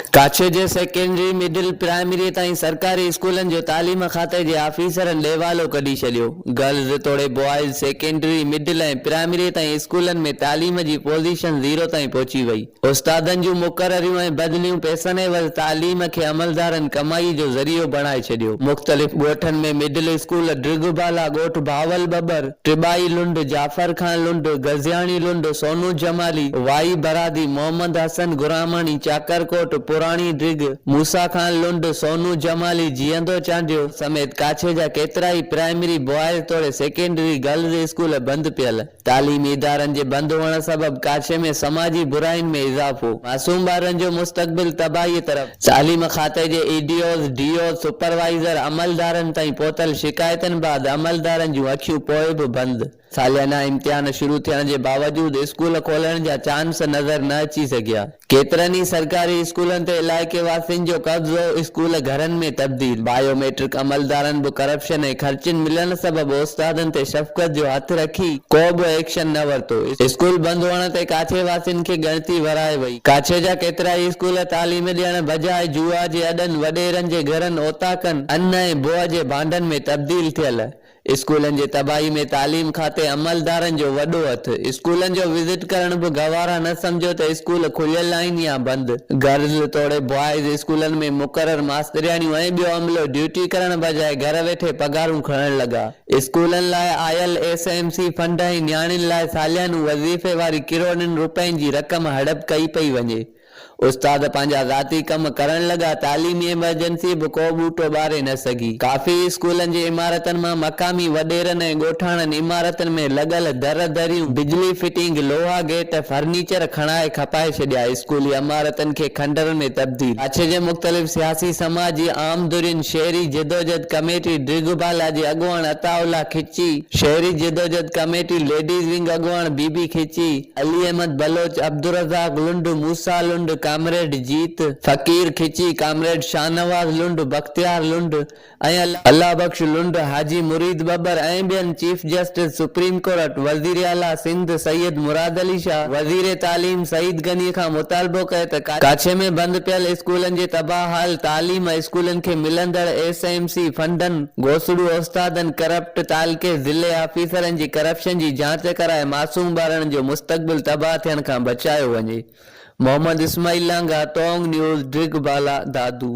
ڪاڇي جي secondary, middle, primary تائين سرڪاري اسڪولن جو تعليم کاتي جي آفيسرن ڏيوالو ڪڍي ڇڏيو. گرلز توڙي بوائز سيڪنڊري، مڊل ۽ پرائمري تائين اسڪولن ۾ تعليم جي پوزيشن زيرو تائين پهچي وئي. استادن جون مقرريون ۽ بدليون پئسن عيوض تعليم کي عملدارن ڪمائي جو ذريعو بڻائي ڇڏيو. مختلف ڳوٺن ۾ مڊل اسڪول ڊرگهه بالا، ڳوٺ بهاول ٻٻر، ٽٻائي لنڊ، جعفر خان لنڊ، غزياڻي لنڊ، سونو جمالي، وائي برادي، محمد حسن گراماڻي، چاڪر ڪوٽ، پراڻي ڊرگهه، موسيٰ خان لنڊ، سونو جمالي، جيئندو چانڊيو سميت ڪاڇي جا ڪيترائي پرائمري بوائز توڙي سيڪنڊري گرلز اسڪول بند پيل. تعليمي ادارن جي بند هئڻ سبب ڪاڇي ۾ سماجي براين ۾ اضافو، معصوم ٻارن جو مستقبل تباهي طرف، تعليم کاتي جي E D Os, D Os, supervisor, عملدارن تائين پهتل شڪايتن بعد عملدارن جون اکيون پوء به بند، ساليانا امتحان شروع ٿيڻ جي باوجود اسڪول کولڻ جا چانس نظر نه اچي سگهيا. ڪيترن ئي سرڪاري اسڪولن تي علائقي واسين جو قبضو، اسڪول گهرن ۾ تبديل، بايو ميٽرڪ عملدارن به ڪرپشن ۽ خرچين ملڻ سبب استادن تي شفقت جو هٿ رکي ڪو به ايڪشن نه ورتو، اسڪول بند هئڻ تي ڪاڇي واسين کي ڳڻتي ورائي وئي، ڪاڇي جا ڪيترائي اسڪول تعليم ڏيڻ بجاء جوا جي اڏن، وڏيرن جي گهرن، اوطاقن، ان ۽ بوء جي ڀانڊن ۾ تبديل ٿيل. اسڪولن جي تباهي ۾ تعليم کاتي عملدارن جو وڏو هٿ، اسڪولن جو وزٽ ڪرڻ به گوارا نه سمجهيو ته اسڪول کليل آهن يا بند، گرلز توڙي بوائز اسڪولن ۾ مقرر ماسترياڻيون ۽ ٻيو عملو ڊيوٽي ڪرڻ بجاء گهر ويٺي پگهارون کڻڻ لڳا، اسڪولن لاء آيل ايس ايم سي فنڊ ۽ نياڻين لاء ساليانو وظيفي واري ڪروڙين روپين جي رقم هڙپ ڪئي پئي وڃي. استاد پنهنجا ذاتي ڪم ڪرڻ لڳا، تعليمي ايمرجنسي به ڪو ٻوٽو ٻاري نه سگهي. ڪافي اسڪولن جي عمارتن مان مقامي وڏيرن ۽ ڳوٺاڻن عمارتن ۾ لڳل در دريون، بجلي فٽنگ، لوها گيٽ، فرنيچر کڻائي کپائي ڇڏيا، اسڪولي عمارتن کي کنڊرن ۾ تبديل. ڪاڇي جي مختلف سياسي سماجي عام ڌرين، شهري جدوجھد ڪميٽي ڊرگهه بالا جي اڳواڻ عطاء الله کچي، شهري جدوجھد ڪميٽي ليڊيز ونگ اڳواڻ بي بي کچي، علي احمد بلوچ، عبدالرزاق لنڊ، موسيٰ لنڊ، ڪامريڊ جيت، فقير کچي، ڪامريڊ شاهنواز لنڊ، بختيار لنڊ ۽ الله بخش لنڊ، حاجي مريد ٻٻر ۽ ٻين چيف جسٽس سپريم ڪورٽ، وزير اعليٰ سنڌ سيد مراد علي شاهه، وزير تعليم سعيد غني کان مطالبو ڪيو ته ڪاڇي ۾ بند پيل اسڪولن جي تباهه حال تعليم، اسڪولن کي ملندڙ ايس ايم سي فنڊن، گوسڙو استادن، ڪرپٽ تعلقي، ضلعي آفيسرن جي ڪرپشن جي جاچ ڪرائي معصوم ٻارڙن جو مستقبل تباهه ٿيڻ کان بچايو وڃي. محمد اسماعيل لانگاهه، تونگ نيوز، ڊرگهه بالا، دادو.